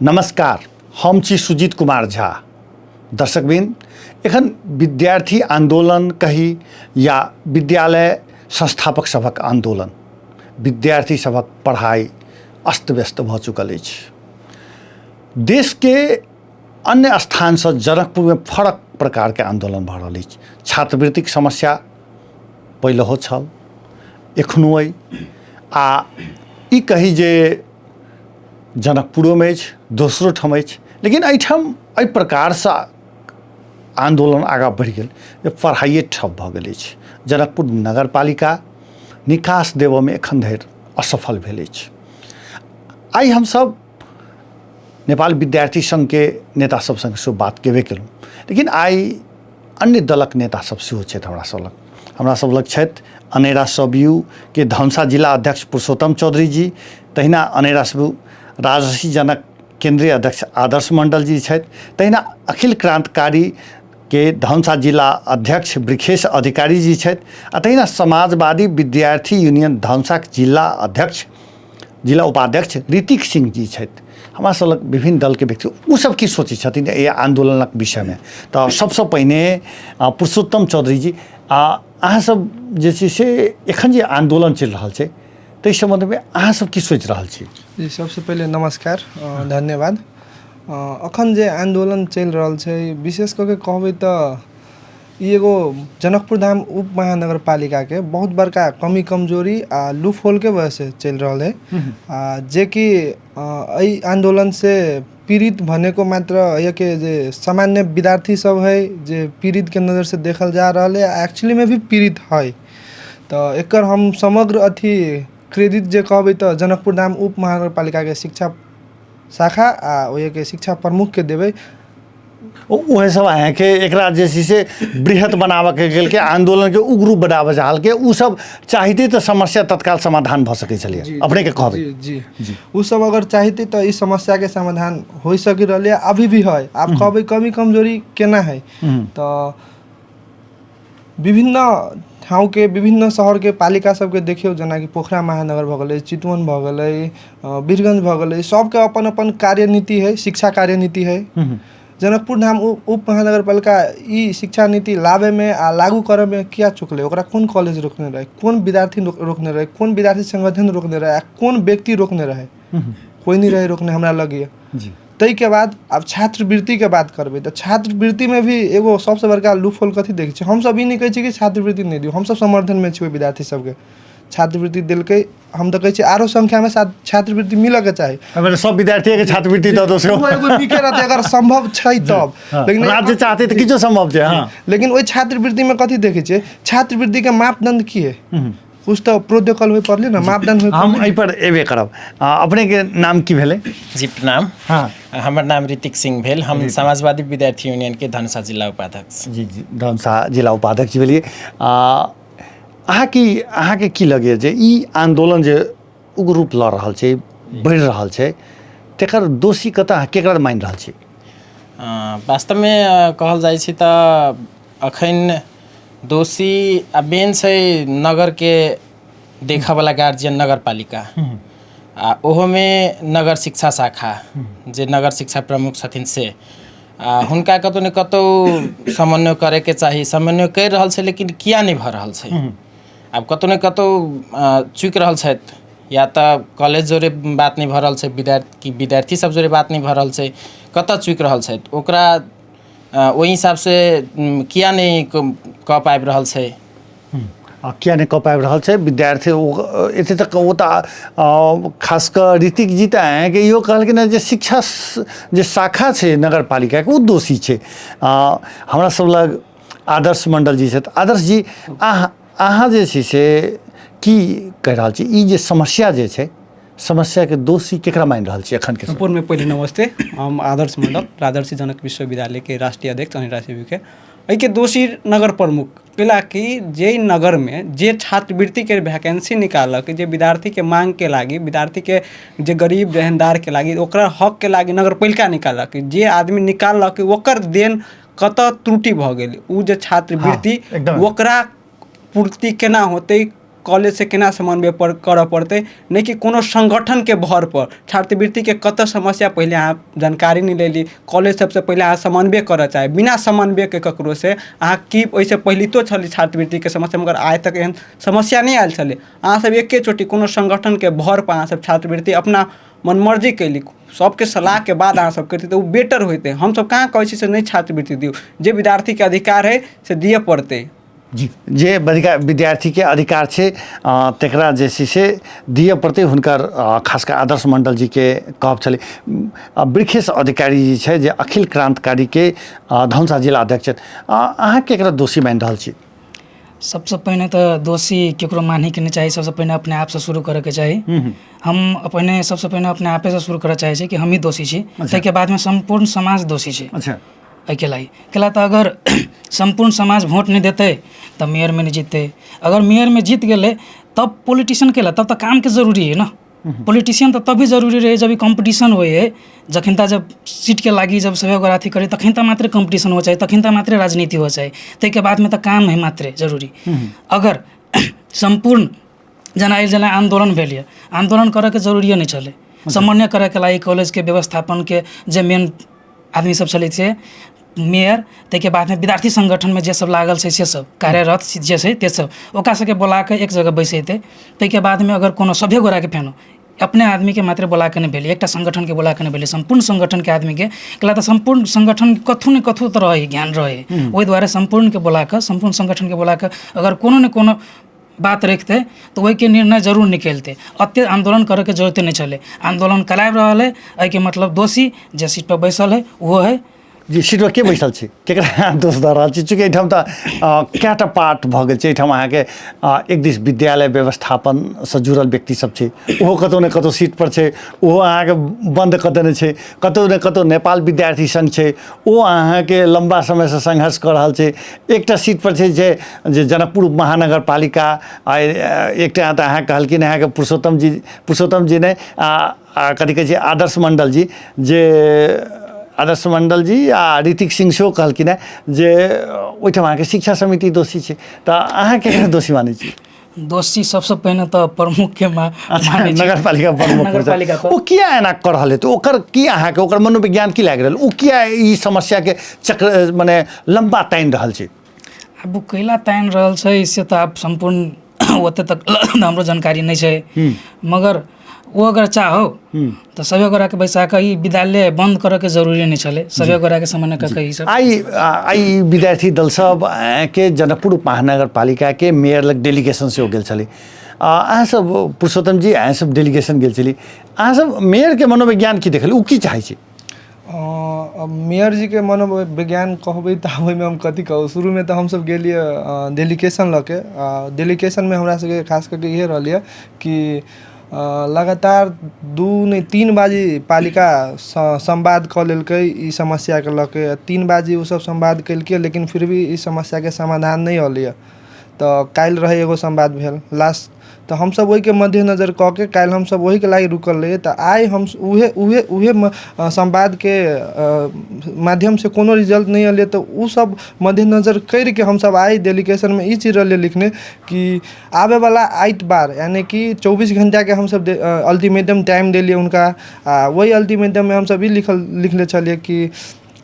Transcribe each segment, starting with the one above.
नमस्कार, हम छी सुजीत कुमार झा। दर्शकवृंद, एखन विद्यार्थी आंदोलन कही या विद्यालय संस्थापक सभक आंदोलन, विद्यार्थी सभक पढ़ाई अस्त व्यस्त भऽ चुकल अछि। देशके अन्य स्थानसँ जनकपुरमे फरक प्रकारके आंदोलन भऽ रहल अछि। छात्रवृत्तिक समस्या पहिलहो छल, एखनो अइ, आ ई कही जे जनकपुरोमे अछि, दोसरो ठाम अछि, लेकिन एहिठाम एहि प्रकारसँ आन्दोलन आगाँ बढ़ि गेल जे पढ़ाइए ठप भऽ गेल अछि। जनकपुर नगरपालिका निकास देबऽमे एखन धरि असफल भेल अछि। आइ हमसभ नेपाल विद्यार्थी सङ्घके नेता सब सङ्ग सेहो बात केबे केलहुँ, लेकिन आइ अन्य दलक नेता सब सेहो छथि हमरा सब लग। हमरा सब लग छथि अनेरा सबियू के धनुषा जिला अध्यक्ष पुरुषोत्तम चौधरी जी, तहिना अनेरा सबियू राजर्षि जनक केंद्रीय अध्यक्ष आदर्श मंडल जी छथि, तहिना अखिल क्रांतिकारी के धनुषा जिला अध्यक्ष वृखेश अधिकारी जी छथि, आ तहिना समाजवादी विद्यार्थी यूनियन धनुषाक जिला अध्यक्ष जिला उपाध्यक्ष ऋतिक सिंह जी छथि। हमरा सब लग विभिन्न दलके व्यक्ति ओ सब की सोचै छथिन एहि आन्दोलनक विषयमे। तऽ सबसँ पहिने पुरुषोत्तम चौधरी जी, अहाँ सब जे छै से एखन जे आन्दोलन चलि रहल छै ताहि सम्बन्धमे अहाँ सब की सोचि रहल छी? जी, सबसँ पहिले नमस्कार, धन्यवाद। अखन जे आन्दोलन चलि रहल छै, विशेष कऽ के कहबै तऽ ई एगो जनकपुर धाम उप महानगरपालिकाके बहुत बड़का कमी कमजोरी आ लूप होलके वजहसँ चलि रहल है, आ जेकि एहि आन्दोलनसँ पीड़ित भनेको मात्र यहाँके जे सामान्य विद्यार्थी सब है, जे पीड़ितके नजरसँ देखल जा रहल है, आ एक्चुअलीमे भी पीड़ित है। तऽ एकर हम समग्र अथी क्रेडिट जे कहबै तऽ जनकपुर धाम उप महानगरपालिकाके शिक्षा शाखा आ ओहिके शिक्षा प्रमुखके देबै। उहे सब अहाँके एकरा जे छै से बृहत बनाबऽके गेलकै, आन्दोलनके उग्र रूप बनाबऽ चाहलकै। ओ सब चाहिते तऽ समस्या तत्काल समाधान भऽ सकै छलै, अपनेके कहबै? जी जी, ओ सब अगर चाहिते तऽ ई समस्याके समाधान होइ सकी रहलै, अभी भी है। आब कहबै कमी कमजोरी केना है तऽ विभिन्न ठाउँके विभिन्न शहरके पालिका सबके देखियौ, जेनाकि पोखरा महानगर भऽ गेलै, चितवन भऽ गेलै, वीरगञ्ज भऽ गेलै, सबके अपन अपन कार्यनीति है, शिक्षा कार्यनीति है। जनकपुर धाम उप महानगरपालिका ई शिक्षा नीति लाबैमे आ लागू करैमे किया चुकलै? ओकरा कोन कॉलेज रोकने रहै, कोन विद्यार्थी रोकने रहै, कोन विद्यार्थी संगठन रोकने रहै आ कोन व्यक्ति रोकने रहै? कोइ नहि रहै रोकने हमरा लगैए। ताहिके बाद आब छात्रवृत्तिके बात करबै तऽ छात्रवृत्तिमे भी एगो सबसँ बड़का लूप होल कथी देखै छियै हमसब? ई नहि कहै छियै कि छात्रवृत्ति नहि दियौ, हमसब समर्थनमे छी ओहि विद्यार्थी सबके। छात्रवृत्ति देलकै, हम तऽ कहै छियै आरो संख्यामे छात्रवृत्ति मिलऽके चाही। अगर सब विद्यार्थी के छात्रवृत्ति दऽ दो सेहो एगो नीके रहतै अगर सम्भव छै तब। लेकिन राज्य चाहते तऽ किछो सम्भव छै। हाँ, लेकिन ओहि छात्रवृत्तिमे कथी देखै छियै? छात्रवृत्तिके मापदण्ड की है? कुछ तऽ प्रोटोकॉल होइ पड़लै ने, मापदण्ड होइ। हम एहिपर एबे करब। अपनेके नाम की भेलै? जी प्रणाम। हाँ, हमर नाम ऋतिक सिंह भेल, हम समाजवादी विद्यार्थी यूनियन के धनुषा जिला उपाध्यक्ष। जी जी, धनुषा जिला उपाध्यक्ष भेलियै। अहाँ की, अहाँके की लगैए जे ई आन्दोलन जे उग्र रूप लऽ रहल छै, बढ़ि रहल छै, तकर दोषी कतऽ, अहाँ केकरा मानि रहल छी? वास्तवमे कहल जाइ छै तऽ अखन दोषी आ मेन छै नगरके देखऽवला गार्जियन नगरपालिका, आ ओहोमे नगर शिक्षा शाखा जे नगर शिक्षा प्रमुख छथिन से, आ हुनका कतहु ने कतहु समन्वय करैके चाही। समन्वय करि रहल छै, लेकिन किया नहि भऽ रहल छै? आब कतहु ने कतहु चुकि रहल छथि, या तऽ कॉलेज जोरे बात नहि भऽ रहल छै, विद्यार्थी विद्यार्थी सब जोरे बात नहि भऽ रहल छै। कतऽ चुकि रहल छथि? ओकरा ओहि हिसाबसँ किया नहि कऽ पाबि रहल छै? आ किया नहि कऽ पाबि रहल छै विद्यार्थी ओ एते तक ओ तऽ खास कऽ ऋतिक जी तऽ अहाँके इहो कहलखिन हँ जे शिक्षा जे शाखा छै नगरपालिकाके ओ दोषी छै। हमरा सब लग आदर्श मण्डल जी छथि। आदर्श जी, अहाँ जे छै से की कहि रहल छी? ई जे समस्या जे छै, समस्याके दोषी केकरा मानि रहल छी एखनके समय? सम्पूर्ण पहिले नमस्ते, हम आदर्श मण्डल, राजर्षि जनक विश्वविद्यालयके राष्ट्रीय अध्यक्ष अनिल राजीवके। एहिके दोषी नगर प्रमुख, कैलाकि जे नगरमे जे छात्रवृत्तिके वैकेंसी निकाललक, जे विद्यार्थीके माँगके लागि, विद्यार्थीके जे गरीब देनदारके लागि, ओकरा हकके लागि नगरपालिका निकाललक, जे आदमी निकाललक ओकर देन कतऽ त्रुटि भऽ गेल? ओ जे छात्रवृत्ति ओकरा पूर्ति केना होतै? कॉलेजसँ केना समन्वय पर करऽ पड़तै, नहि कि कोनो संगठनके भर पर। छात्रवृत्तिके कतऽ समस्या पहिले अहाँ जानकारी नहि लेली, कॉलेज सबसँ पहिले अहाँ समन्वय करऽ चाही। बिना समन्वयके ककरोसँ अहाँ की, ओहिसँ पहिलितो छलै छात्रवृत्तिके समस्या, मगर आइ तक एहन समस्या नहि आयल छलै। अहाँ सब एकेचोटी कोनो संगठनके भर पर अहाँ सब छात्रवृत्ति अपना मनमर्जी कयली। सबके सलाहके बाद अहाँ सब करितै तऽ ओ बेटर होइतै। हमसब कहाँ कहै छी से नहि छात्रवृत्ति दियौ, जे विद्यार्थीके अधिकार हइ से दिअ पड़तै। जी, जे विद्यार्थीके अधिकार छै तकरा जे छै से दिअ पड़तै। हुनकर खास कऽ आदर्श मण्डल जीके कहब छलै। वृक्षेश अधिकारी जी छै जे अखिल क्रान्तिकारीके धनुषा जिला अध्यक्ष छथि, अहाँ केकरा दोषी मानि रहल छी? सबसँ पहिने तऽ दोषी ककरो मानैके नहि चाही, सबसँ पहिने अपने आपसँ शुरू करैके चाही। हम अपने सबसँ पहिने अपने आपेसँ शुरू करऽ चाहै छी कि हमही दोषी छी, ताहिके बादमे सम्पूर्ण समाज दोषी छै। एहिके लागि कैला तऽ अगर सम्पूर्ण समाज वोट नहि देतै तऽ मेयरमे नहि जीततै। अगर मेयरमे जीत गेलै तब पॉलिटिशियन कैला, तब तऽ कामके जरूरी हइ ने। पॉलिटिशियन तऽ तभी जरूरी रहै जब कॉम्पिटिशन होइ हइ, जखन तऽ जब सीटके लागि जब सभे ओकरा अथी करै तखन तऽ मात्रे कॉम्पिटिशन हो चाही, तखन तऽ मात्रे राजनीति हो चाही, ताहिके बादमे तऽ काम हइ मात्रे जरूरी। अगर सम्पूर्ण जेना जेना आन्दोलन भेल यऽ, आन्दोलन करऽके जरूरिए नहि छलै। समन्वय करऽके लागि कॉलेजके व्यवस्थापनके जे मेन आदमी सब छलै से मेयर, ताहिके बादमे विद्यार्थी सङ्गठनमे जे सब लागल छै से सब कार्यरत जे छै ते सब ओकरा सबके बोलाके एक जगह बैसेतै। ताहिके बादमे अगर कोनो सभे गोराके फेनो अपने आदमीके मात्र बोलाके नहि भेलै, एकटा सङ्गठनके बोलाके नहि भेलै, सम्पूर्ण सङ्गठनके आदमीके कैला तऽ सम्पूर्ण सङ्गठन कथु ने कथु तऽ रहै, ज्ञान रहै। ओहि दुआरे सम्पूर्णके बोलाके, सम्पूर्ण सङ्गठनके बोलाके अगर कोनो ने कोनो बात रखितै तऽ ओहिके निर्णय जरूर निकलितै। एतेक आन्दोलन करैके जरूरते नहि छलै। आन्दोलन कराबि रहल हइ, एहिके मतलब दोषी जे सीटपर बैसल हइ ओहो हइ। जी, सीटपर के बैसल छै, केकरा अहाँ दोष दऽ रहल छी? चूँकि एहिठाम तऽ कएटा पार्ट भऽ गेल छै। एहिठाम अहाँके एक दिस विद्यालय व्यवस्थापनसँ जुड़ल व्यक्ति सब छै, ओहो कतहु ने कतहु सीटपर छै, ओहो अहाँके बन्द कऽ देने छै। कतहु ने कतहु नेपाल विद्यार्थी सङ्घ छै, ओ अहाँके लम्बा समयसँ सङ्घर्ष कऽ रहल छै। एकटा सीटपर छै जे जे जनकपुर महानगरपालिका, आ एकटा तऽ अहाँ कहलखिन अहाँके पुरुषोत्तम जी, पुरुषोत्तम जी नहि, आ कथी कहै छै आदर्श मण्डल जी, जे आदर्श मण्डल जी आ ऋतिक सिंह सेहो कहलखिन हेँ जे ओहिठाम अहाँके शिक्षा समिति दोषी छै। तऽ अहाँ केकरा दोषी मानै छी? दोषी सबसँ पहिने तऽ प्रमुखके मानै छी। नगरपालिका प्रमुख। नगरपालिका। ओ किया एना कऽ रहल हेतै? ओकर की अहाँके ओकर मनोविज्ञान की लागि रहल, ओ किया ई समस्याके चक्र मने लम्बा तानि रहल छै? आब ओ कैला तानि रहल छै से तऽ आब सम्पूर्ण ओते तक हमरो जानकारी नहि छै, मगर ओ अगर चाहो तऽ सभे गोराके बैसा कऽ ई विद्यालय बन्द करऽके जरूरी नहि छलै, सभे गोराके समन्वय कऽ कऽ ई सब। आइ आइ विद्यार्थी दल सब के जनकपुर महानगरपालिकाके मेयर लग डेलीगेशन सेहो गेल छलै। अहाँ सब पुरुषोत्तम जी, अहाँ सब डेलीगेशन गेल छली, अहाँ सब मेयरके मनोविज्ञान की देखल, ओ की चाहै छै? मेयर जीके मनोविज्ञान कहबै तऽ ओहिमे हम कथी कहू। शुरूमे तऽ हमसब गेलियै डेलीगेशन लऽ के, डेलीगेशनमे हमरा सबके खास कऽ के इहे रहल यऽ कि लगातार 2 नहि 3 बाजी पालिका संवाद कऽ लेलकै ई समस्याके लऽ के। 3 बाजी ओसब संवाद केलकै, लेकिन फिर भी ई समस्याके समाधान नहि होलै। तऽ काल्हि रहै एगो संवाद भेल लास्ट, तऽ हमसब ओहिके मद्देनजर कऽ के काल्हि हमसब ओहिके लागि रुकल रहियै। तऽ आइ हम उहे उहे उहे संवादके माध्यमसँ कोनो रिजल्ट नहि एलै, तऽ ओसब मद्देनजर करिके हमसब आइ डेलीगेशनमे ई चीज रहलै लिखने कि आबैवला आइतवार यानि कि 24 घण्टाके हमसब अल्टीमेटम टाइम देलियै हुनका। आओर ओहि अल्टीमेटममे हमसब ई लिखले छलियै कि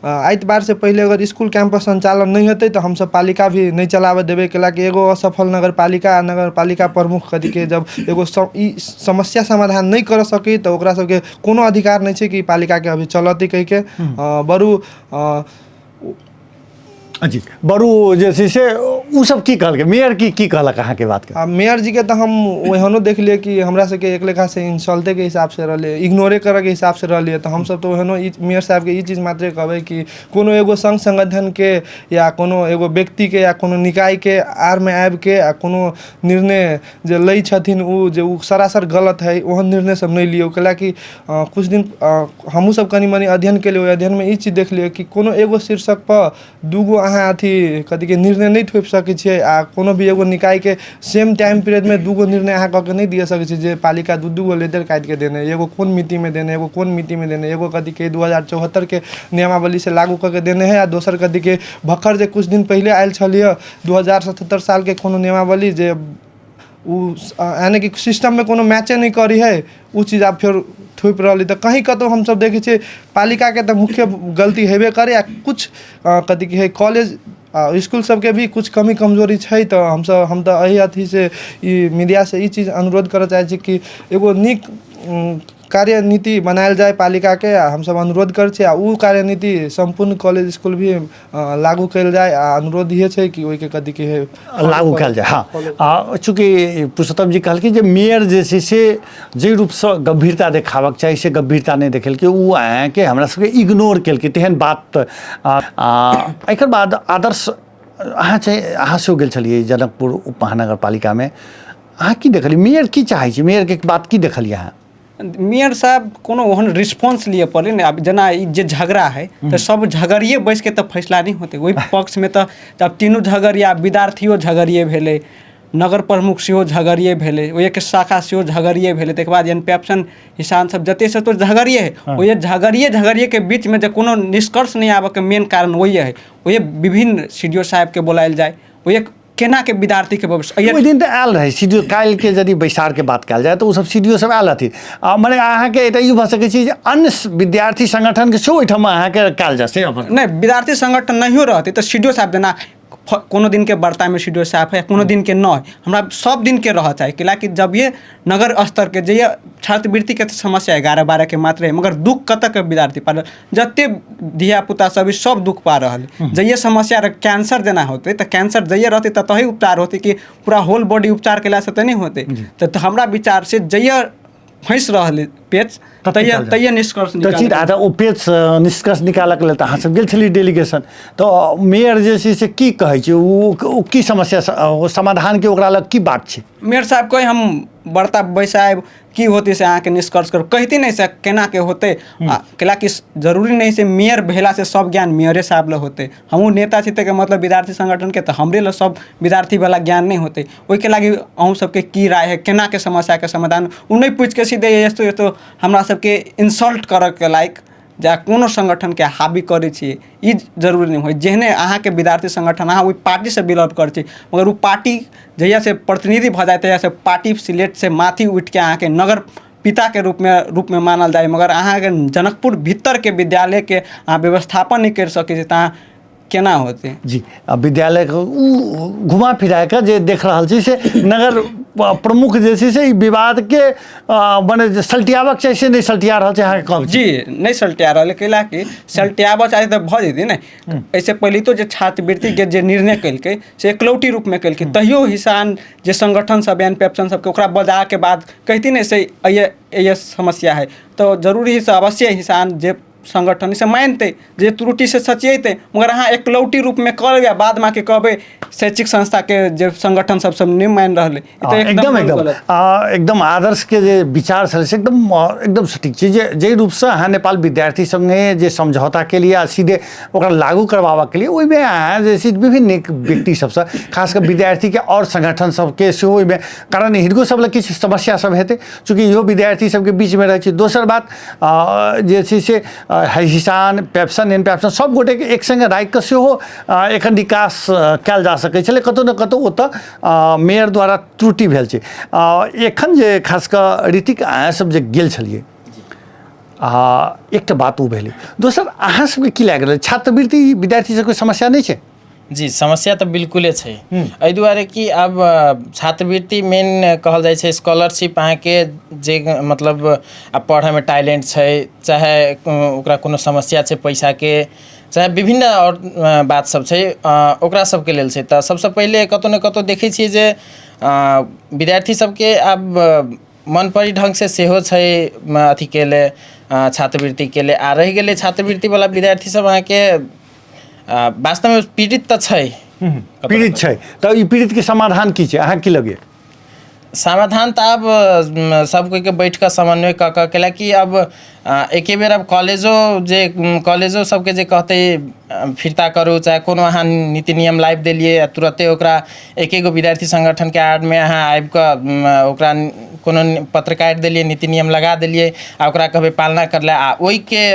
आइतवारसँ पहिले अगर इसकुल कैम्पस सञ्चालन नहि हेतै तऽ हमसब पालिका भी नहि चलाबऽ देबै, कैलाकि एगो असफल नगरपालिका आओर नगरपालिका प्रमुख कथीके जब एगो ई समस्या समाधान नहि करऽ सकै तऽ ओकरा सबके कोनो अधिकार नहि छै कि पालिकाके अभी चलतै कहिके। बरु जी, बरु जे छै से ओ सब की कहलकै मेयर, की की कहलक अहाँके बातके? आ मेयर जीके तऽ हम ओहनो देखलियै कि हमरा सबके एक लेखासँ इंसल्टेके हिसाबसँ रहलै, इग्नोरे करऽके हिसाबसँ रहलै। तऽ हमसब तऽ ओहनो ई मेयर साहबके ई चीज मात्रे कहबै कि कोनो एगो सङ्घ सङ्गठनके या कोनो एगो व्यक्तिके या कोनो निकायके आड़मे आबिके आ कोनो निर्णय जे लै छथिन ओ जे ओ सरासर गलत हइ, ओहन निर्णय सब नहि लियौ। कैलाकि किछु दिन हमहूँ सब कनि मनि अध्ययन केलियै, ओहि अध्ययनमे ई चीज देखलियै कि कोनो एगो शीर्षकपर दूगो अहाँ अथी कथीके निर्णय नहि थोपि सकै छियै, आ कोनो भी एगो निकायके सेम टाइम पीरियडमे दूगो निर्णय अहाँ कऽ के नहि दिअ सकै छियै। जे पालिका दू दूगो लेटर काटिके देने, एगो कोन मितिमे देने, एगो कोन मितिमे देने, एगो कथीके 2074के नियमावलीसँ लागू कऽ के देने हइ, आ दोसर कथीके भक्खर जे किछु दिन पहिले आयल छलियै 2077 सालके कोनो नियमावली जे ओ यानि कि सिस्टममे कोनो मैचे नहि करै हइ, ओ चीज आब फेर थोपि रहल हइ। तऽ कहीँ कतहु हमसभ देखै छियै पालिकाके तऽ मुख्य गलती हेबे करै, आ किछु कथी कहै कॉलेज आ इसकुल सबके भी किछु कमी कमजोरी छै। तऽ हमसभ हम तऽ एहि अथीसँ ई मीडियासँ ई चीज अनुरोध करऽ चाहै छी कि एगो नीक कार्यनीति बनायल जाय पालिकाके, आ हमसभ अनुरोध करै छी, आ ओ कार्यनीति सम्पूर्ण कॉलेज इसकुल भी लागू कयल जाय, आ अनुरोध इहे छै कि ओहिके कथी कहै लागू कयल जाय। हँ, आ चूँकि पुरुषोत्तम जी कहलखिन जे मेयर जे छै से जाहि रूपसँ गम्भीरता देखाबक चाही से गम्भीरता नहि देखेलकै, ओ अहाँके हमरा सबके इग्नोर केलकै, तेहन बात। एकर बाद आदर्श अहाँ चाहे अहाँ सेहो गेल छलियै जनकपुर उप महानगरपालिकामे, अहाँ की देखलियै, मेयर की चाहै छै, मेयरके बात की देखलियै अहाँ? मेयर साहब कोनो ओहन रिस्पॉन्स लिअ पड़लै ने। आब जेना ई जे झगड़ा है तऽ सब झगड़िए बैसके तऽ फैसला नहि होतै ओहि पक्षमे, तऽ आब तीनू झगड़िया विद्यार्थियो झगड़िए भेलै, नगर प्रमुख सेहो झगड़िए भेलै, ओहिके शाखा सेहो झगड़िए भेलै, ताहिके बाद एन पेप्सन किसान सब जते से तो झगड़िए है। ओहि झगड़िए झगड़िएके बीचमे जे कोनो निष्कर्ष नहि आबऽके मेन कारण ओहि है, ओहि विभिन्न सी डी ओ साहेबके बोलायल जाय, ओहि केनाके विद्यार्थीके भविष्य। ओहि दिन तऽ आयल रहै सी डी ओ, काल्हिके यदि बैसारके बात कयल जाय तऽ ओसभ सी डी ओ सब आयल रहथिन। आ मने अहाँके एतऽ ई भऽ सकै छै जे अन्य विद्यार्थी संगठनके सेहो ओहिठाम अहाँके कयल जाय से नहि, विद्यार्थी संगठन नहियो रहतै तऽ सी डी ओ साहब जेना कोनो दिनके वार्तामे सी डी ओ साहब है, कोनो दिनके नहि, हमरा सब दिनके रहऽ चाही। कैलाकि जब ये नगर स्तरके जे ये छात्रवृत्तिके समस्या 11-12के मात्र है, मगर दुःख कतऽके विद्यार्थी पा रहल, जते धियापुता सब सब दुःख पा रहल है। जइए समस्या रह, कैंसर जेना होतै तऽ कैंसर जइए रहतै तऽ तही उपचार होतै कि पूरा होल बॉडी उपचार कयलासँ तऽ नहि होतै। तऽ हमरा विचारसँ जइए फँसि रहल है पेच तब तैये निकाल जाय। तैये निष्कर्ष तऽ निकाल चीज आ तऽ ओ पेच निष्कर्ष निकालऽके लेल तऽ अहाँ सब गेल छलियै डेलीगेशन, तऽ मेयर जे छै से की कहै छै, ओ की समस्या ओ समाधानके ओकरा लग की बात छै? मेयर साहब कहे हम वार्ता बैसायब की होतै से अहाँके निष्कर्ष करू, कहती नहि से केनाके होतै। आ कैलाकि जरूरी नहि से मेयर भेलासँ सब ज्ञान मेयरे साहब लग होतै, हमहूँ नेता छी ताहिके मतलब विद्यार्थी संगठनके तऽ हमरे लग सब विद्यार्थीवला ज्ञान नहि होतै। ओहिके लागि अहूँ सबके की राय है, केनाके समस्याके समाधान, ओ नहि पूछिके सीधे एस्तो एस्तो हमरा सबके इन्सल्ट करऽके लायक जे कोनो संगठनके हाबी करै छियै ई जरूरी नहि होइ। जेहने अहाँके विद्यार्थी संगठन अहाँ ओहि पार्टीसँ बिलोंग करै छी, मगर ओ पार्टी जहियासँ प्रतिनिधि भऽ जाय तहियासँ पार्टी सिलेक्टसँ माथी उठिके अहाँके नगर पिताके रूपमे मानल जाइ, मगर अहाँके जनकपुर भीतरके विद्यालयके अहाँ व्यवस्थापन नहि करि सकै छी तऽ अहाँ केना होतै? जी, आ विद्यालयके ओ घुमा फिरा कऽ जे देख रहल छी से नगर प्रमुख जे छै से ई विवादके मने जे सलटियाबक चाही से नहि सलटिया रहल छै अहाँके कहब छै? जी नहि सलटिया रहल है, कैलाकि सलटियाबऽ चाही तऽ भऽ जेतै ने। एहिसँ पहिले तो जे छात्रवृत्तिके जे निर्णय केलकै से एकलौटी रूपमे केलकै, तहियो हिसान जे संगठन सब एन पेप्सन सबके ओकरा बजाके बाद कहती ने से ये समस्या है, तऽ जरूरी से अवश्य हिसान जे संगठन से मानतै जे त्रुटि से सचेतै, मगर अहाँ एकलौटी रूपमे कऽ लेबै आ बादमे आके कहबै शैक्षिक संस्थाके जे संगठन सब सब नहि मानि रहलै, ई तऽ एकदम एकदम एकदम गलत। एकदम आदर्शके जे विचार छलै से एकदम एकदम सटीक छै, जे जाहि रूपसँ अहाँ नेपाल विद्यार्थी सङ्गे जे समझौता केलियै आ सीधे ओकरा लागू करबाबऽके लिए ओहिमे अहाँ जे छै विभिन्न व्यक्ति सबसँ खास कऽ विद्यार्थीके आओर संगठन सबके सेहो ओहिमे, कारण हिनको सब लए किछु समस्या सब हेतै चूँकि इहो विद्यार्थी सबके बीचमे रहै छै। दोसर बात जे छै से हिसान पेप्सन एन पेप्सन सब गोटेके एक सङ्गे राखि कऽ सेहो एखन विकास कयल जा सकै छलै, कतहु ने कतहु ओतऽ मेयर द्वारा त्रुटि भेल छै। एखन जे खास कऽ ऋतिक अहाँ सब जे गेल छलियै आ एकटा बात ओ भेलै, दोसर अहाँ सबके की लागि रहल छात्रवृत्ति विद्यार्थी सबके समस्या नहि छै? जी समस्या तऽ बिल्कुले छै, एहि दुआरे कि आब छात्रवृत्ति मेन कहल जाइ छै स्कॉलरशिप अहाँके जे मतलब आब पढ़यमे टैलेंट छै, चाहे ओकरा कोनो समस्या छै पैसाके, चाहे विभिन्न आओर बात सब छै, ओकरा सबके लेल छै। तऽ सबसँ पहिले कतहु ने कतहु देखै छियै जे विद्यार्थी सबके आब मनपरी ढङ्गसँ सेहो छै अथीके लेल छात्रवृत्तिके लेल। आ रहि गेलै छात्रवृत्तिवला विद्यार्थी सब अहाँके वास्तवमे पीड़ित तऽ छै, पीड़ित छै, तऽ ई पीड़ितके समाधान की छै, अहाँके की लगैए? समाधान तऽ आब सब कोइके बैठ कऽ समन्वय कऽ कऽ, कैलाकि अब एके बेर आब कॉलेजो जे कॉलेजो सबके जे कहतै फिर्ता करू, चाहे कोनो अहाँ नीति नियम लाबि देलियै आ तुरते ओकरा एके गो विद्यार्थी संगठनके आड़मे अहाँ आबि कऽ ओकरा कोनो पत्र काटि देलियै, नीति नियम लगा देलियै आ ओकरा कहबै पालना करले, आ ओहिके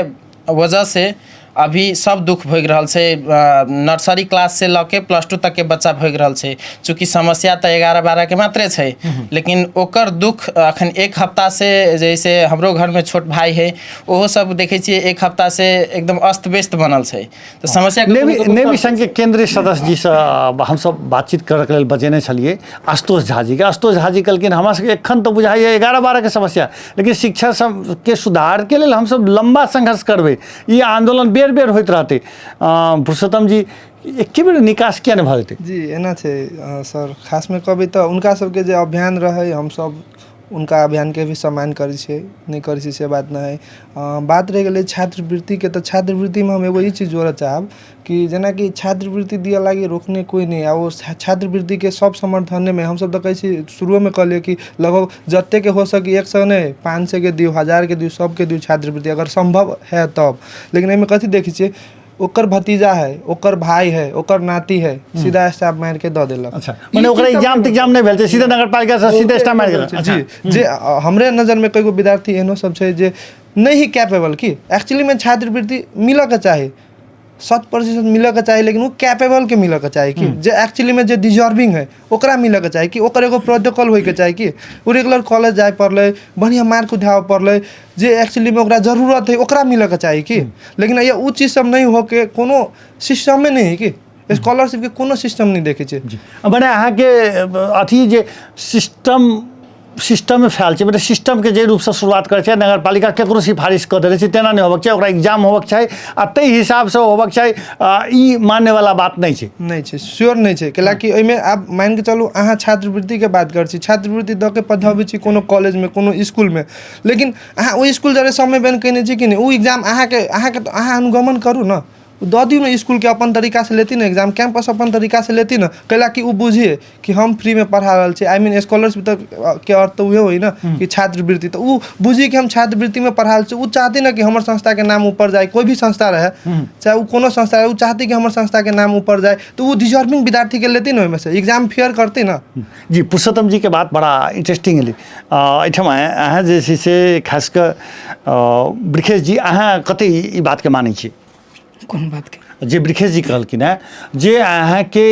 वजहसँ अभी सब दुख भोगि रहल छै। नर्सरी क्लास से लऽ के +2 तक के बच्चा भोगि रहल छै। चूँकि समस्या तऽ 11 12 के मात्रे छै, लेकिन ओकर दुख अखन एक हफ्ता से, जैसे हमरो घरमे छोट भाई है, ओहो सब देखै छियै एक हफ्ता से एकदम अस्त व्यस्त बनल छै। तऽ समस्या के नेवी नेवी संघ के केंद्रीय सदस्य जी से हमसब बातचीत करऽ के लेल बजेने छलियै आशुतोष झा जी के। आशुतोष झा जी कहलखिन हमरा सबके एखन तऽ बुझाइए 11 12 के समस्या, लेकिन शिक्षा सब के सुधार के लेल हमसब लम्बा संघर्ष करबै, ई आंदोलन बेर बेर होइत रहतै। पुरुषोत्तम जी, एके बेर निकास किया नहि भऽ जेतै? जी एना छै सर, खासमे कहबै तऽ हुनका सबके जे अभियान रहै, हमसब उनका अभियानके भी सम्मान करै छियै, नहि करै छियै से बात नहि है। बात रहि गेलै छात्रवृत्तिके, तऽ छात्रवृत्तिमे हम एगो ई चीज जोड़ऽ चाहब कि जेनाकि छात्रवृत्ति दिअ लागि रोकने कोइ नहि, आ ओ छात्रवृत्तिके सब समर्थनेमे हमसब तऽ कहै छी, शुरुएमे कहलियै कि लगभग जतेक हो सके 100 नहि 500 के दियौ, 1000 के दियौ, सबके दियौ छात्रवृत्ति अगर सम्भव है तब। लेकिन एहिमे कथी देखै छियै, ओकर भतीजा है, ओकर भाई है, ओकर नाती है, सीधा स्टाफ मारि के दऽ देलक। अच्छा, मने ओकरा एग्जाम तिग्जाम नहि भेल छै, सीधे नगरपालिका से सीधे स्टाफ मारि गेल। जी, जे हमरे नजरमे कईगो विद्यार्थी एहनो सब छै जे नहि ही कैपेबल, कि एक्चुअलीमे छात्रवृत्ति मिलऽके चाही, 100% मिलऽके चाही, लेकिन ओ कैपेबलके मिलऽके चाही, कि जे एक्चुअलीमे जे डिजर्विंग है ओकरा मिलऽके चाही, कि ओकर एगो प्रोटोकॉल होइके चाही कि ओ रेगुलर कॉलेज जाय पड़लै, बढ़िआँ मार्क उठाबऽ पड़लै, जे एक्चुअलीमे ओकरा जरूरत है ओकरा मिलऽके चाही कि। लेकिन ये ओ चीज सब नहि होके कोनो सिस्टमे नहि है कि स्कॉलरशिपके कोनो सिस्टम नहि देखै छियै। मने अहाँके अथी जे सिस्टममे फैल छै, मतलब सिस्टमके जे रूपसँ शुरुआत करै छै नगरपालिका केकरो सिफारिश कऽ देने छै तेना नहि होबक चाही, ओकरा एग्जाम होबक चाही आ ताहि हिसाबसँ होबक चाही। ई मान्यवला बात नहि छै। नहि छै, श्योर नहि छै, कैलाकि एहिमे आब मानि कऽ चलू अहाँ छात्रवृत्तिके बात करै छी, छात्रवृत्ति दऽ के पढ़ाबै छी कोनो कॉलेजमे कोनो इसकुलमे, लेकिन अहाँ ओहि इसकुल जरे समय बन कयने छी कि नहि, ओ एग्जाम अहाँके अहाँके तऽ अहाँ अनुगमन करू ने, दऽ दियौ ने इसकुलके अपन तरीकासँ लेती ने एग्जाम, कैंपस अपन तरीकासँ लेती ने, कैलाकि ओ बुझिए कि हम फ्रीमे पढ़ा रहल छी। I mean scholarship तऽ के अर्थ तऽ उहे होइ ने कि छात्रवृत्ति, तऽ ओ बुझी कि हम छात्रवृत्तिमे पढ़ा रहल छी, ओ चाहती ने कि हमर संस्थाके नाम ऊपर जाय, कोइ भी संस्था रहै, चाहे ओ कोनो संस्था रहै, ओ चाहती कि हमर संस्थाके नाम ऊपर जाय, तऽ ओ डिजर्विंग विद्यार्थीके लेती ने, ओहिमे से एग्जाम फेयर करती ने। जी, पुरुषोत्तम जीके बात बड़ा इंटरेस्टिंग एलै। एहिठाम अहाँ जे छै से खास कऽ वृखेश जी, अहाँ कते ई बातके मानै छी? कोन बातके? जे वृखेश जी कहलखिन हेँ जे अहाँके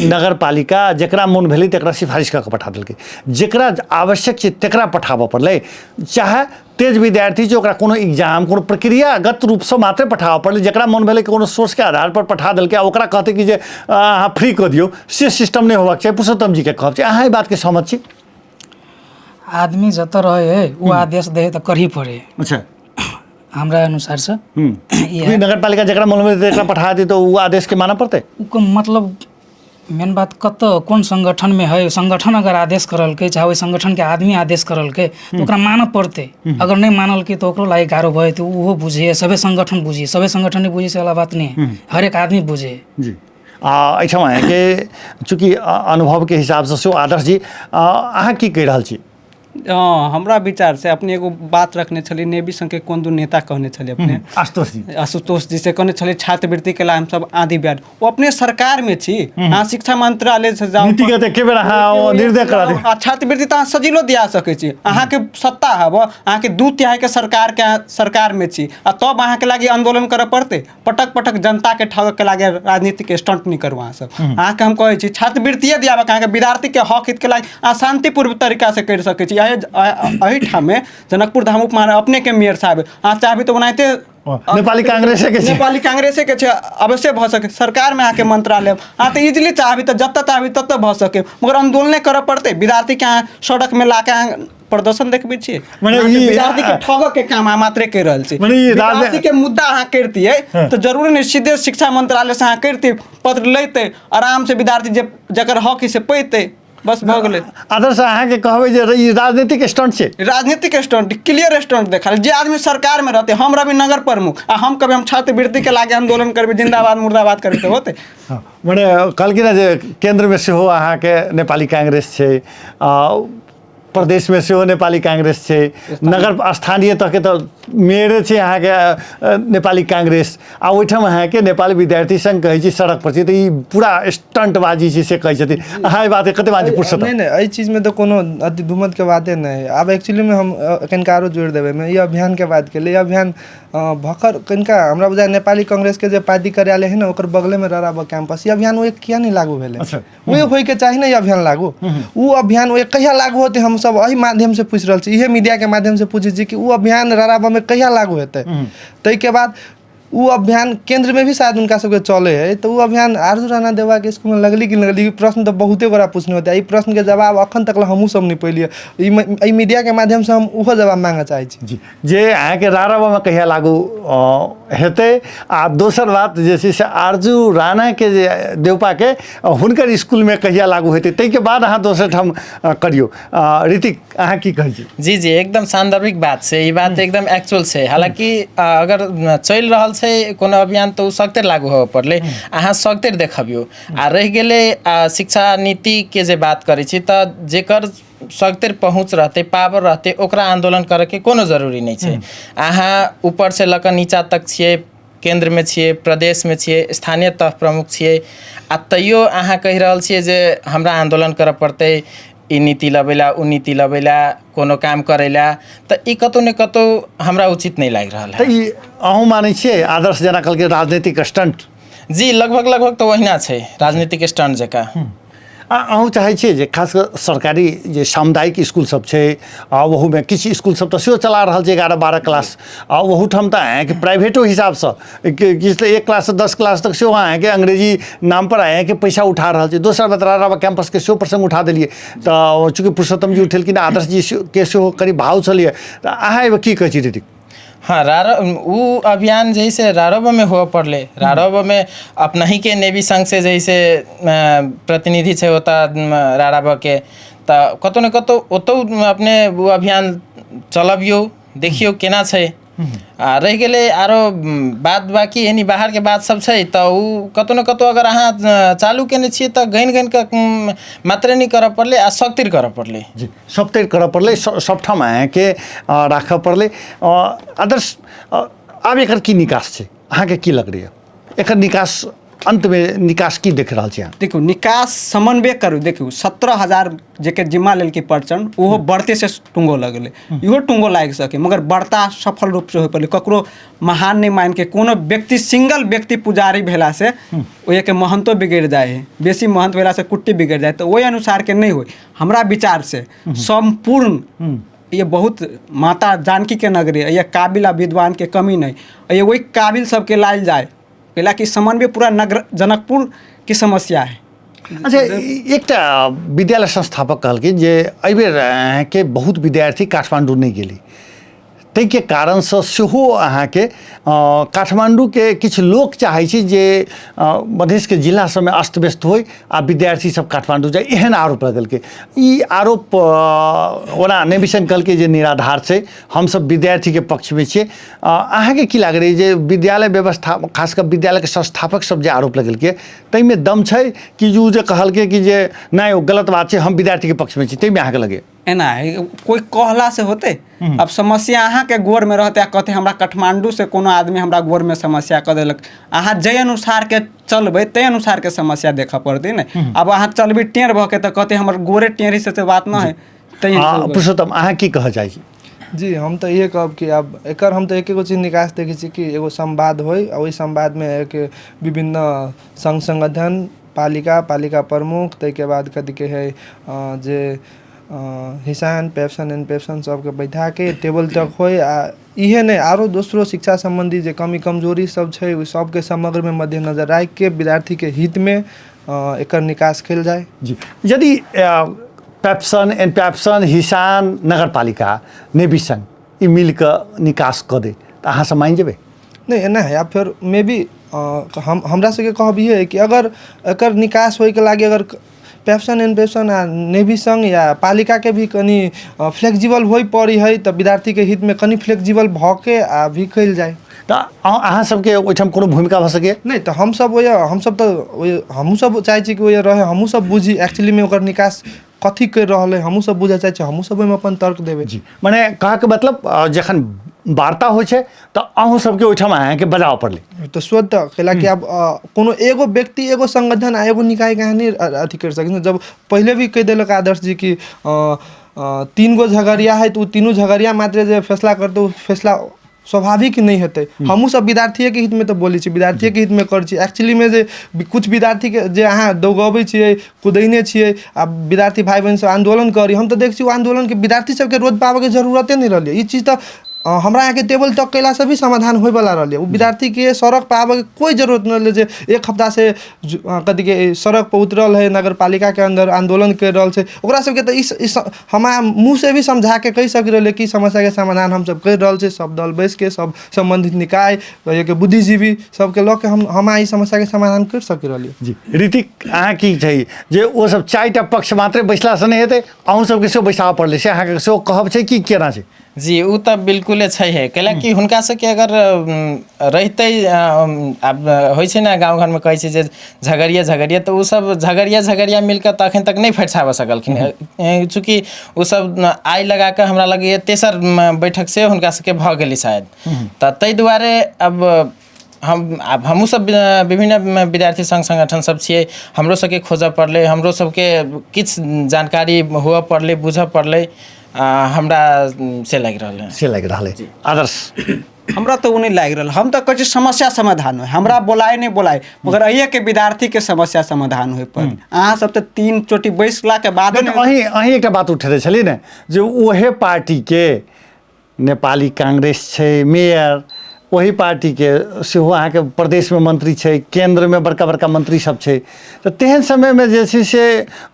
नगरपालिका जकरा मोन भेलै तकरा सिफारिश कऽ के पठा देलकै, जकरा आवश्यक छै तकरा पठाबऽ पड़लै, चाहे तेज विद्यार्थी छै ओकरा कोनो एग्जाम कोनो प्रक्रियागत रूपसँ मात्रे पठाबऽ पड़लै, जकरा मोन भेलै कोनो सोर्सके आधार पर पठा देलकै आ ओकरा कहतै कि जे अहाँ फ्री कऽ दियौ, से सिस्टम नहि होबाक चाही। पुरुषोत्तम जीके कहब छै, अहाँ एहि बातके सहमत छी? आदमी जतऽ रहै है ओ आदेश दै है तऽ करही पड़े। अच्छा, हमरा अनुसारसँ ई नगरपालिका जकरा मोन भेलै तकरा पठा दी तऽ ओ आदेशके मानऽ पड़तै? ओ मतलब मेन बात कतऽ कोन संगठनमे है, संगठन अगर आदेश करलकै चाहे ओहि संगठनके आदमी आदेश करलकै तऽ ओकरा मानऽ पड़तै, अगर नहि मानलकै तऽ ओकरो लागि गारो भऽ जेतै। ओहो बुझे, सभे संगठन बुझे, सभे संगठन नहि बुझे से वाला बात नहि है, हरेक आदमी बुझे। जी, आ एहिठाम अहाँके चूँकि अनुभवके हिसाबसँ सेहो आदर्श जी, अहाँ की कहि रहल छी? हँ, हमरा विचारसँ अपने एगो बात रखने छलियै, नेवी संघके कोन दू नेता कहने छलियै अपने, आशुतोष जी, आशुतोष जी से कहने छलियै छात्रवृत्तिके ला हमसब आँधी बिहार, ओ अपने सरकारमे छी, अहाँ शिक्षा मंत्रालय से जाउ, नीतिगत एके बेर अहाँ ओ निर्णय करा दियौ। आ छात्रवृत्ति तऽ अहाँ सजिलो दिया सकै छी, अहाँके सत्ता हब, अहाँके 2/3 सरकारके सरकारमे छी, आ तब अहाँके लागि आन्दोलन करऽ पड़तै। पटक पटक जनताके ठगके लागि राजनीतिक स्टंट नहि करू अहाँ सब। अहाँके हम कहै छी छात्रवृत्तिए दियाबक अहाँके विद्यार्थीके हक हितके लागि अहाँ शान्तिपूर्व तरीकासँ करि सकै छी। एहिठाममे जनकपुर धाम उपमहानगर अपनेके मेयर साहब, अहाँ चाहबै तऽ ओनाहिते नेपाली कांग्रेसेके छै, नेपाली कांग्रेसेके छै, अवश्य भऽ सकै। सरकारमे अहाँके मंत्रालय, अहाँ तऽ इजिली चाहबै तऽ जतऽ चाहबै ततऽ भऽ सकै, मगर आन्दोलने करऽ पड़तै। विद्यार्थीके अहाँ सड़कमे लाके अहाँ प्रदर्शन देखबै छियै, मने ई विद्यार्थी के ठगऽ के काम अहाँ मात्रे करि रहल छी। मने ई विद्यार्थी के मुद्दा अहाँ करितियै तऽ जरूरी नहि सीधे शिक्षा मंत्रालय से अहाँ करितियै, पत्र लैते आराम से विद्यार्थी जे जकर हक है से पैतै, बस भऽ गेलै। आदर्श अहाँके कहबै जे ई राजनीतिक स्टंट छै? राजनीतिक स्टंट, क्लियर स्टंट देखल। जे आदमी सरकार में रहते, हम रवि नगर प्रमुख आ हम कभी हम छात्रवृत्ति के लागे आंदोलन करबै, जिंदाबाद मुर्दाबाद करबै तऽ होतै? मने कहलखिन हेँ जे केन्द्रमे सेहो अहाँके नेपाली कांग्रेस छै, आ प्रदेशमे सेहो नेपाली कांग्रेस छै, नगर स्थानीय तहके तऽ मेयरे छै अहाँके नेपाली कांग्रेस, आ ओहिठाम अहाँके नेपाली विद्यार्थी संघ कहै छी सड़क पर छै, तऽ ई पूरा स्टंटबाजी छै से कहै छथिन। अहाँ एहि बातके कते मानै छी पुरुषोत्तम? नहि नहि, एहि चीजमे तऽ कोनो अति दुमतके बाते नहि है। आब एक्चुअलीमे हम कनिका आरो जोड़ि देबै एहिमे, ई अभियानके बात केलियै, ई अभियान भखर कनिका हमरा बुझाइ नेपाली कांग्रेसके जे पार्टी कार्यालय है ने ओकर बगलेमे राराबा कैंपस, ई अभियान ओ किया नहि लागू भेलै? अच्छा। ओ होइके चाही ने ई अभियान लागू। ओ अभियान ओ कहिया लागू होतै हमसब एहि माध्यमसँ पूछि रहल छी, इहे मीडियाके माध्यमसँ पूछै छी कि ओ अभियान राराबामे कहिया लागू हेतै। ताहिके बाद ओ अभियान केन्द्रमे भी शायद हुनका सबके चलै है, तऽ ओ अभियान आरजू राणा देवाके स्कूलमे लगली कि नहि लगली, ई प्रश्न तऽ बहुते गोरा पूछने होतै। ई प्रश्नके जवाब अखन तक हमहूँ सब नहि पैलियै। एहि मीडियाके माध्यमसँ हम ओहो जवाब माँगऽ चाहै छी। जी, जे अहाँके राराबामे कहिया लागू हेतै। आ दोसर बात जे छै से आरजू राणाके जे देवपाके हुनकर स्कूलमे कहिया लागू हेतै, ताहिके बाद अहाँ दोसर ठाम करियौ। ऋतिक, अहाँ की कहै छी? जी जी, एकदम सान्दर्भिक बात छै, ई बात एकदम एक्चुअल छै। हालाँकि अगर चलि रहल छै कोनो अभियान तऽ ओ सगतर लागू होबऽ पड़लै, अहाँ सगतर देखबियौ। आ रहि गेलै शिक्षा नीतिके जे बात करै छी तऽ जेकर सगतर पहुँच रहतै, पावर रहतै, ओकरा आन्दोलन करैके कोनो जरूरी नहि छै। अहाँ ऊपरसँ लऽ कऽ नीचा तक छियै, केन्द्रमे छियै, प्रदेशमे छियै, स्थानीय तह प्रमुख छियै, आ तैयो अहाँ कहि रहल छियै जे हमरा आन्दोलन करऽ पड़तै ई नीति लबै ला, ओ नीति लबै ला, कोनो काम करै ला, तऽ ई कतहु ने कतहु हमरा उचित नहि लागि रहल है। तऽ ई अहूँ मानै छियै आदर्श जेना कहलकै राजनीतिक स्टंट? जी, लगभग लगभग तऽ ओहिना छै, राजनीतिक स्टंट जकाँ। आ अहूँ चाहै छियै जे खास कऽ सरकारी जे सामुदायिक इसकुल सब छै, आ ओहूमे किछु इसकुल सब तऽ सेहो चला रहल छै 11-12 क्लास, आ ओहूठाम तऽ अहाँके प्राइवेटो हिसाबसँ किछु तऽ 1 क्लाससँ 10 क्लास तक सेहो अहाँके अंग्रेजी नामपर अहाँके पैसा उठा रहल छै। दोसर बात, राराबा कैंपसके सेहो प्रसङ्ग उठा देलियै, तऽ चूँकि पुरुषोत्तम जी उठेलखिन, आदर्श जी के सेहो करीब भाव छलैए, तऽ अहाँ एहिमे की कहै छी ऋतिक? हाँ, उ अभियान जैसे रारोबमे हुअ पड़लै। रारोबमे अपनहीके नेवी संघ से जैसे प्रतिनिधि छै ओतऽ राराबके, तऽ कतहु ने कतहु ओतहु अपने ओ अभियान चलबियौ, देखियौ केना छै। आ रहि गेलै आरो बात बाकी एनी बाहरके बात सब छै, तऽ ओ कतहु ने कतहु अगर अहाँ चालू केने छियै तऽ गनि गनि कऽ मात्रे नहि करऽ पड़लै आ सख्ती करऽ पड़लै। जी, सभतरि करऽ पड़लै, सभठाम अहाँके राखऽ पड़लै। आदर्श, आब एकर की निकास छै, अहाँके की लगैए एकर निकास? अन्तमे निकास की देख रहल छी अहाँ? देखियौ, निकास समन्वय करू। देखियौ, 17,000 जेकर जिम्मा लेलकै प्रचण्ड, ओहो बढ़ते से टुंगो लगलै, इहो टुंगो लागि सकै, मगर बढ़ता सफल रूपसँ होइ पड़लै। ककरो महान नहि मानिके कोनो व्यक्ति सिंगल व्यक्ति पुजारी भेलासँ ओहिके महंतो बिगड़ि जाइ हइ, बेसी महंत भेलासँ कुट्टी बिगड़ि जाइ, तऽ ओहि अनुसारके नहि होइ। हमरा विचारसँ सम्पूर्ण ये बहुत माता जानकीके नगरी है, ये काबिल आ विद्वानके कमी नहि, ये ओहि काबिल सबके लायल जाय, कैलाकि समन्वय पूरा नगर जनकपुर की समस्या है। अच्छा, एकटा विद्यालय संस्थापक कहलखिन जे एहिबेर अहाँके बहुत विद्यार्थी काठमाण्डू नहि गेली, ताहिके कारणसँ सेहो अहाँके काठमाण्डूके किछु लोक चाहै छै जे मधेशके जिला सबमे अस्त व्यस्त होइ आ विद्यार्थी सब काठमाण्डू जाय, एहन आरोप लगेलकै। ई आरोप ओना नहि विषय कहलकै जे निराधार छै, हमसब विद्यार्थीके पक्षमे छियै। अहाँके की लागै रहै जे विद्यालय व्यवस्था खास कऽ विद्यालयके संस्थापक सब जे आरोप लगेलकै ताहिमे दम छै कि ओ जे कहलकै कि जे नहि ओ गलत बात छै, हम विद्यार्थीके पक्षमे छी, ताहिमे अहाँके लगैए? एना है, कोइ कहला से होतै? अब समस्या अहाँके गोरमे रहतै आ कहतै हमरा काठमाण्डू से कोनो आदमी हमरा गोरमे समस्या कऽ देलक, अहाँ जाहि अनुसारके चलबै ताहि अनुसारके समस्या देखऽ पड़तै ने। आब अहाँ चलबै टेढ़ भऽ के तऽ कहतै हमर गोरे टेढ़ी से बात नहि है। पुरुषोत्तम, अहाँ की कहऽ चाहै छी? जी, हम तऽ इहे कहब कि आब एकर हम तऽ एकेगो चीज निकास देखै छी कि एगो संवाद होइ, आ ओहि संवादमे एक विभिन्न सङ्घ संगठन, पालिका, पालिका प्रमुख, ताहिके बाद कथी कहै जे हिसान पेप्सन एन पेप्सन सबके बैठाके टेबल टॉक होइ, आ इहे नहि आरो दोसरो शिक्षा सम्बन्धी जे कमी कमजोरी सब छै ओहि सबके समग्रमे मद्देनजर राखिके विद्यार्थीके हितमे एकर निकास कयल जाय। जी, यदि पेप्सन एन पेप्सन हिसान नगरपालिका नेवी संघ ई मिलके निकास कऽ दे तऽ अहाँ सब मानि जेबै? नहि, एना है। आब फेर मे बी हम हमरा सबके कहब इहे है कि अगर एकर निकास होइके लागि अगर पेप्सन एन पेप्सन आ नेवी संघ या पालिकाके भी कनि फ्लेक्सिबल होइ पड़ै है तऽ विद्यार्थीके हितमे कनि फ्लेक्सिबल भऽ के आ भी कयल जाय। तऽ अहाँ सबके ओहिठाम कोनो भूमिका भऽ सकैए? नहि, तऽ हमसब ओहि हमसब तऽ ओहि हमहूँ सब चाहै छी कि ओहि रहै, हमहूँ सब बुझी एक्चुअलीमे ओकर निकास कथी करि रहल है, हमहूँ सब बुझऽ चाहै छी, हमहूँ सब ओहिमे अपन तर्क देबै। जी, मने कहऽके मतलब जखन वार्ता होइ छै तऽ अहूँ सबके ओहिठाम अहाँके बजाबऽ पड़लै। तऽ स्वतः कैला कि आब कोनो एगो व्यक्ति, एगो संगठन आ एगो निकायके अहाँ नहि अथी करि सकै छी। जब पहिले भी कहि देलक आदर्श जी कि 3 गो झगड़िया है तऽ ओ तीनू झगड़िया मात्र जे फैसला करतै ओ फैसला स्वाभाविक नहि हेतै। हमहूँ सब विद्यार्थीएके हितमे तऽ बोलै छी, विद्यार्थीएके हितमे करै छी। एक्चुअलीमे जे कुछ विद्यार्थीके जे अहाँ दौगबै छियै, कुदैने छियै आ विद्यार्थी भाइ बहिन सब आन्दोलन करी, हम तऽ देखै छी ओ आन्दोलनके विद्यार्थी सबके रोज पाबऽके जरूरते नहि रहलै। ई चीज तऽ हमरा अहाँके टेबल टॉक कयलासँ भी समाधान होइवला रहलै। ओ विद्यार्थीके सड़क पर आबऽके कोइ जरूरत नहि रहलै जे एक हफ्तासँ कथीके सड़क पर उतरल है, नगरपालिकाके अन्दर आन्दोलन करि रहल छै, ओकरा सबके तऽ इस हमरा मुँहसँ भी समझाके कहि सकि रहलै कि समस्याके समाधान हमसब करि रहल छी। सब दल बैसिके, सब सम्बन्धित निकाय के बुद्धिजीवी सबके लऽ के हम ई समस्याके समाधान करि सकि रहलियै। जी ऋतिक, अहाँ की छै जे ओ सब 4टा पक्ष मात्रे बैसलासँ नहि हेतै, अहूँ सबके सेहो बैसाबऽ पड़लै, से अहाँके सेहो कहब छै कि केना छै? जी ओ तऽ बिल्कुले छै है, कैलाकि हुनका सबके अगर रहितै, आब होइ छै ने गाँव घरमे कहै छै जे झगड़िया झगड़िया, तऽ ओ सब झगड़िया झगड़िया मिलके तऽ अखन तक नहि फरिछाबऽ सकलखिन। चूँकि ओ सब आइ लगाकऽ हमरा लगैए तेसर बैठक से हुनका सबके भऽ गेलै शायद, तऽ ताहि दुआरे अब हम आब हमहूँ सब विभिन्न विद्यार्थी संघ संगठन सब छियै, हमरो सबके खोजऽ पड़लै, हमरो सबके किछु जानकारी हुअ पड़लै, बुझऽ पड़लै, हमरा से लागि रहल है। से लागि रहल है। आदर्श, हमरा तऽ ओ नहि लागि रहल। हम तऽ कहै छी समस्या समाधान होइ, हमरा बोलाए नहि बोलाए, मगर अहिएके विद्यार्थीके समस्या समाधान होइ पर। अहाँ सब तऽ 3 चोटी बैसलाके बाद अहीं अहीं एकटा बात उठेने छलियै ने जे ओहे पार्टीके नेपाली कांग्रेस छै मेयर, ओही पार्टीके सेहो अहाँके प्रदेशमे मंत्री छै, केन्द्रमे बड़का बड़का मंत्री सब छै, तऽ तेहन समयमे जे छै से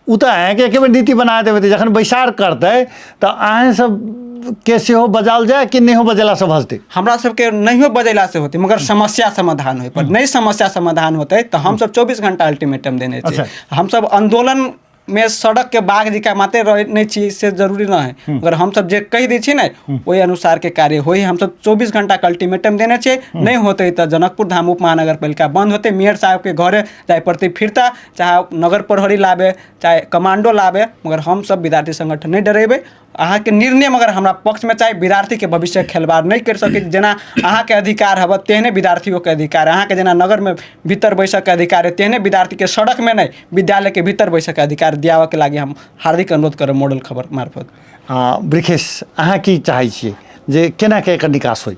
ओ तऽ अहाँके एके बेर नीति बना देबै, तऽ जखन बैसार करतै तऽ अहाँ सबके सेहो बजाओल जाय कि नहियो बजेलासँ भऽ जेतै? हमरा सबके नहियो बजेलासँ होतै, मगर समस्या समाधान होइ पर। नहि समस्या समाधान होतै तऽ हमसब 24 घंटा अल्टीमेटम देने छी। हमसब आन्दोलन में सड़क के बाघ जकाँ माते रहे नहीं छी से जरूरी न है, मगर हमसब जे कहि दै छी ने ओहि अनुसार के कार्य होइ। हमसब 24 घंटा के अल्टीमेटम देने छियै, नहि होतै तऽ जनकपुर धाम उप महानगरपालिका बंद होतै, मेयर साहब के घरे जाय पड़तै फिरता, चाहे नगर प्रहरी लाबे चाहे कमांडो लाबे, मगर हमसब विद्यार्थी संगठन नहि डरेबै। अहाँके निर्णय मगर हमरा पक्षमे चाही। विद्यार्थीके भविष्य खेलबाड़ नहि करि सकै, जेना अहाँके अधिकार हबे तेहने विद्यार्थियोके अधिकार है। अहाँके जेना नगरमे भीतर बैसऽके अधिकार है तेहने विद्यार्थीके सड़कमे नहि विद्यालयके भीतर बैसऽके अधिकार दियाबऽके लागि हम हार्दिक अनुरोध करब मॉडल खबर मार्फत। वृखेश, अहाँ की चाहै छियै जे केनाके एकर निकास होइ?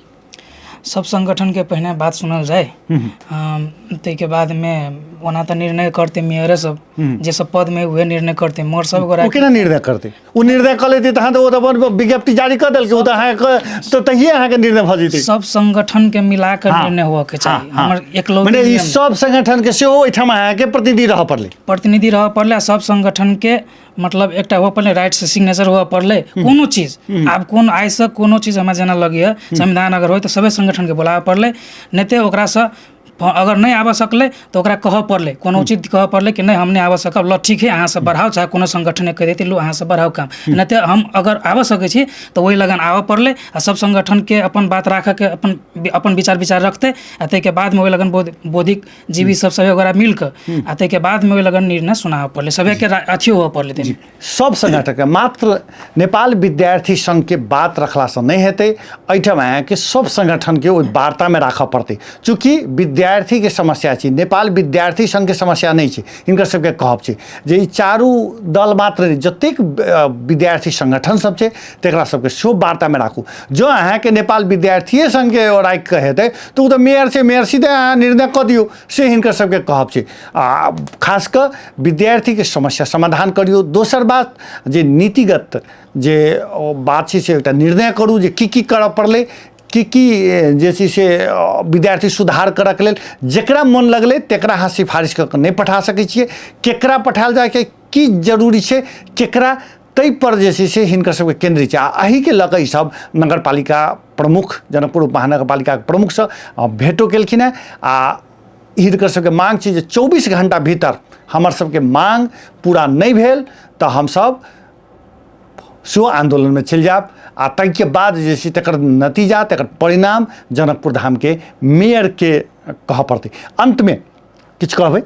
सब संगठनके पहिने बात सुनल जाय, ताहिके बादमे ओना तऽ निर्णय करतै मेयरे सब, जे सब पदमे उहे निर्णय करतै, मोर सब गोरा ओ केना निर्णय करतै? ओ निर्णय कऽ लेतै तहन तऽ ओ तऽ अपन विज्ञप्ति जारी कऽ देलकै, ओ तऽ अहाँके तऽ तहिए अहाँके निर्णय भऽ जेतै। सब संगठनके मिला कऽ निर्णय होबऽके चाही। हमर एकलौती मने ई सब संगठनके सेहो ओहिठाम अहाँके प्रतिनिधि रहऽ पड़लै, प्रतिनिधि रहऽ पड़लै, आ सब संगठनके मतलब एकटा हुअ पड़लै राइट से सिग्नेचर हुअ पड़लै। कोनो चीज आब कोन आइसँ कोनो चीज हमरा जेना लगैए संविधान अगर होइ तऽ सभे संगठनके बोलाबऽ पड़लै, नहि तऽ ओकरासँ अगर नहि आबऽ सकलै तऽ ओकरा कहऽ पड़लै, कोनो चीज कहऽ पड़लै कि नहि हम नहि आबऽ सकब, ल ठीक है अहाँ सब बढ़ाउ, चाहे कोनो संगठने कहि देतै लू अहाँ सब बढ़ाउ काम, नहि तऽ हम अगर आबऽ सकै छी तऽ ओहि लगन आबऽ पड़लै आ सब संगठनके अपन बात राखऽके अपन अपन विचार विचार रखतै, आ ताहिके बादमे ओहि लगन बौद्धिक जीवी सब सभे ओकरा मिल कऽ आ ताहिके बादमे ओहि लगन निर्णय सुनाबऽ पड़लै, सभेके अथियो हुअ पड़लै ताहिमे। सब संगठनके मात्र नेपाल विद्यार्थी संघके बात रखलासँ नहि हेतै, एहिठाम अहाँके सब संगठनके ओहि वार्तामे राखऽ पड़तै। चूँकि विद्यार्थीके समस्या छै, नेपाल विद्यार्थी संघके समस्या नहि छै, हिनकर सबके कहब छै जे ई चारू दल मात्र नहि, जतेक विद्यार्थी संगठन सब छै तकरा सबके सेहो वार्तामे राखू। जँ अहाँके नेपाल विद्यार्थीए संघके राखि कऽ हेतै तऽ ओ तऽ मेयर छै, मेयर सीधे अहाँ निर्णय कऽ दियौ, से हिनकर सबके कहब छै। आ खास कऽ विद्यार्थीके समस्या समाधान करियौ। दोसर बात जे नीतिगत जे बात छै से एकटा निर्णय करू जे की की करऽ पड़लै, की की जे छै से विद्यार्थी सुधार करऽके लेल जकरा मन लगलै तकरा अहाँ सिफारिश कऽ कऽ नहि पठा सकै छियै, केकरा पठायल जायके की जरूरी छै केकरा, ताहिपर जे छै से हिनकर सबके केन्द्रित छै। आ एहिके लऽ कऽ ईसब नगरपालिका प्रमुख जनकपुर उपमहानगरपालिकाके प्रमुखसँ भेँटो केलखिन हेँ। आ हिनकर सबके माँग छै जे 24 घण्टा भीतर हमर सबके माँग पूरा नहि भेल तऽ हमसब सेहो आन्दोलनमे चलि जायब, आ ताहिके बाद जे छै तकर नतीजा तकर परिणाम जनकपुर धामके मेयरके कहऽ पड़तै। अन्तमे किछु कहबै?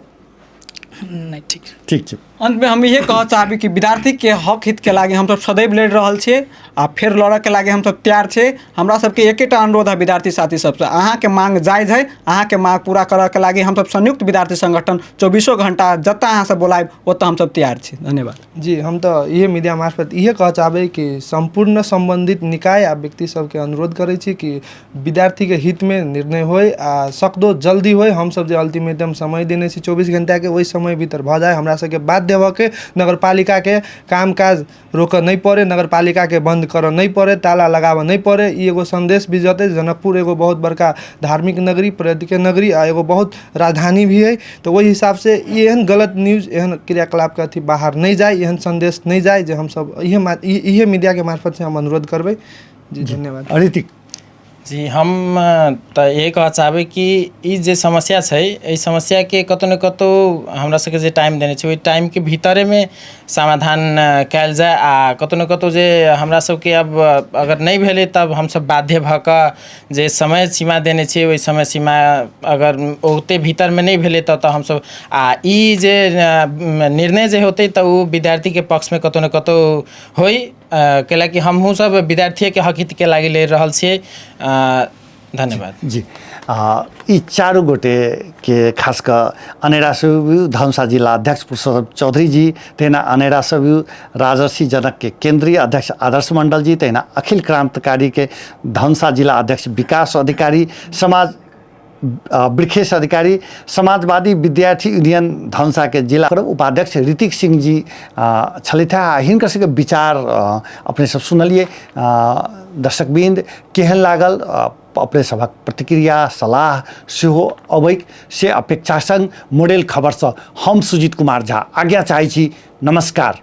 नहि, ठीक। ठीक छै। अंतमे हम इहे कहऽ चाहबी कि विद्यार्थीके हक हितके लागि हमसब सदैव लड़ि रहल छियै आ फेर लड़ऽके लागि हमसब तैयार छियै। हमरा सबके एकेटा अनुरोध है विद्यार्थी साथी सबसँ, अहाँके मांग जायज है, अहाँके मांग पूरा करऽके लागि हमसब संयुक्त विद्यार्थी संगठन 24 घंटा जतऽ अहाँ सब बोलायब ओतऽ हमसब तैयार छी। धन्यवाद। जी, हम तऽ इहे मीडिया मार्फत इहे कहऽ चाहबै कि सम्पूर्ण सम्बन्धित निकाय आ व्यक्ति सबके अनुरोध करै छी कि विद्यार्थीके हितमे निर्णय होइ आ सकदो जल्दी होइ। हमसब जे अल्टीमेटम समय देने छी 24 घंटाके, ओहि समय भीतर भऽ जाय। हमरा सबके बाध्य भऽ के नगरपालिकाके काम काज रोकऽ नहि पड़े, नगरपालिकाके बन्द करऽ नहि पड़े, ताला लगाबऽ नहि पड़े। ई एगो सन्देश भी जतै। जनकपुर एगो बहुत बड़का धार्मिक नगरी, पर्यटकीय नगरी आ एगो बहुत राजधानी भी है, तऽ ओहि हिसाबसँ ई एहन गलत न्यूज, एहन क्रियाकलापके अथी बाहर नहि जाय, एहन सन्देश नहि जाय, जे हमसब इहे इहे मीडियाके मार्फतसँ हम अनुरोध करबै। जी, धन्यवाद। ऋतिक जी, हम तऽ इहे कहऽ चाहबै कि ई जे समस्या छै, एहि समस्याके कतहु ने कतहु हमरा सबके जे टाइम देने छै ओहि टाइमके भीतरेमे समाधान कयल जाय आ कतहु ने कतहु जे हमरा सबके अब अगर नहि भेलै तब हमसब बाध्य भऽ कऽ जे समय सीमा देने छियै ओहि समय सीमा अगर ओते भीतरमे नहि भेलै तब तऽ हमसब आ ई जे निर्णय जे होतै तऽ ओ विद्यार्थीके पक्षमे कतहु ने कतहु होइ, कैलाकि हमहूँ सब विद्यार्थीके हक हितके लागि लड़ि रहल छियै। धन्यवाद। जी, ई चारू गोटेके खास कऽ अनेरा सेव्यू धनुषा जिला अध्यक्ष पुरुषोत्तम चौधरी जी, तहिना अनेरा सेव्यू राजर्षि जनकके केंद्रीय अध्यक्ष आदर्श मंडल जी, तहिना अखिल क्रांतिकारीके धनुषा जिला अध्यक्ष विकास अधिकारी, समाज वृक्षेश अधिकारी, समाजवादी विद्यार्थी यूनियन धनुषाके जिला उपाध्यक्ष ऋतिक सिंह जी छलथि आ हिनकर सबके विचार अपने सब सुनलियै। दर्शकवृन्द, केहन लागल अपने सभक प्रतिक्रिया सलाह सेहो अबैक से अपेक्षा संग मोडेल खबरसँ हम सुजीत कुमार झा आज्ञा चाहै छी। नमस्कार।